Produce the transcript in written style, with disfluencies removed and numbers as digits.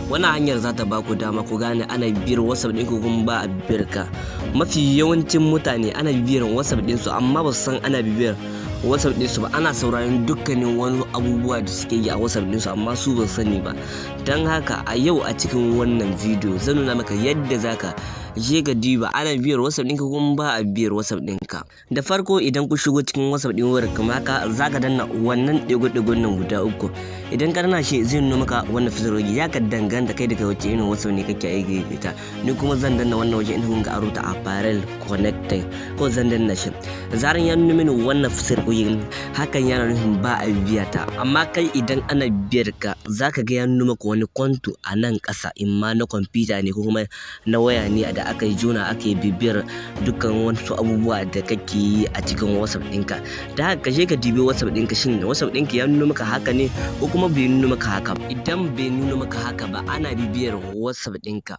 Wannan hanyar za ta ba ku dama ku gane ana bibiyar WhatsApp ɗinku kuma ba a bibiyar ka. Mafi yawancin mutane ana bibiyar WhatsApp ɗinsu, amma ba su san ana bibiyar WhatsApp ɗinsu ba. Ana sauraron dukkanin wani abubuwa da suke yi a WhatsApp ɗinsu, amma su ba su sani ba. Don haka a yau a cikin wannan bidiyo zan nuna maka yadda zaka je ka diba ana bibiyar WhatsApp ɗinka kuma ba a bibiyar WhatsApp ɗinka. Da farko, idan ku shigo cikin WhatsApp ɗin wayar kamar haka, zaka danna wannan ɗigo-ɗigon nan guda uku. Idan ka danna shi, zai nuna maka wannan fitarori. Ya ka danganta kai daga wace irin WhatsApp ne kake aiki da ita. Ni kuma zan danna wannan waje inda kun ga a rubuta "Appareil connecté", ko zan danna shi. Zaran ya nuna mini wannan fitarori, hakan yana nufin ba a bibiya ta. Amma kai idan ana bibiyar ka, zaka ga ya nuna maka wani kwanto a nan ƙasa, imma na kwamfuta ne ko kuma na waya ne da aka yi jona aka yi bibiyar dukkan wasu abubuwa da kake yi a cikin WhatsApp ɗinka. Da haka ka je ka dibi WhatsApp ɗinka, shin WhatsApp ɗinka ya nuna maka haka ne ko kuma bai nuna maka haka ba? Idan bai nuna maka haka ba, ana bibiyar WhatsApp ɗinka.